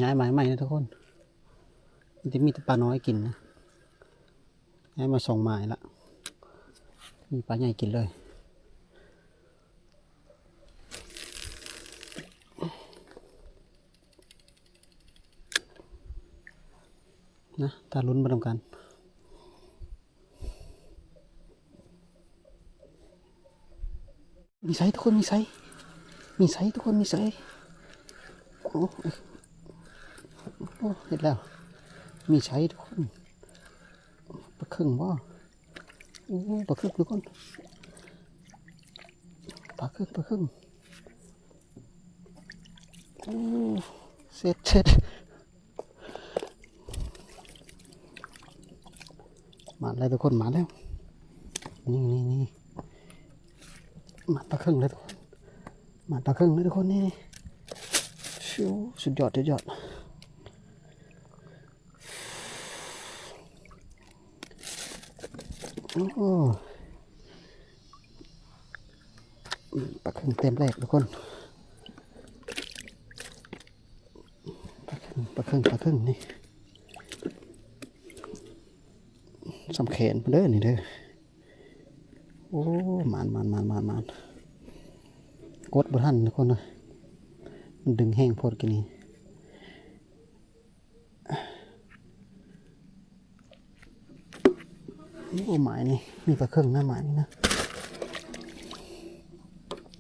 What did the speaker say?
ຍ້າຍໝາຍໃໝ່ນະທຸກຄົນ ມັນຈະມີແຕ່ປານ້ອຍກິນນະ. ຍ້າຍມາສອງໝາຍລະ ມີປາໃຫຍ່ກິນເລີຍ. ນະ ຖ້າລຸ້ນໄປນຳກັນ. ມີໄຊທຸກຄົນ ມີໄຊ ມີໄຊທຸກຄົນ ມີໄຊ. ໂອ້ ໂອ້ ເຮັດແລ້ວ ມີໄຊທຸກຄົນ. ປາເຄິ່ງບໍ່? ໂອ້ ປາເຄິ່ງທຸກຄົນ ປາເຄິ່ງ ປາເຄິ່ງ. ໂອ້ ເສັດ ເສັດ. ມາແລ້ວທຸກຄົນ ມາແລ້ວ. ນີ້ ນີ້ ນີ້ ມາປາເຄິ່ງແລ້ວທຸກຄົນ ມາປາເຄິ່ງແລ້ວທຸກຄົນ. ນີ້ ໂອ້ ສຸດຍອດ ສຸດຍອດ. ໂອ້ ປາເຄິ່ງເຕັມແລກທຸກຄົນ. ປາເຄິ່ງ ປາເຄິ່ງ ປາເຄິ່ງນີ້ ສ່ຳແຂນພຸ້ນເດີນີ້ເດີ. ໂອ້ ໝານ ໝານ ໝານ ໝານ ໝານ. ກົດບໍ່ທັນທຸກຄົນເອີຍ ມັນດຶງແຮງໂພດກີ້ນີ້. ໂອ້ ໝາຍນີ້ ມີປາເຄິ່ງນະ ໝາຍນີ້ນະ.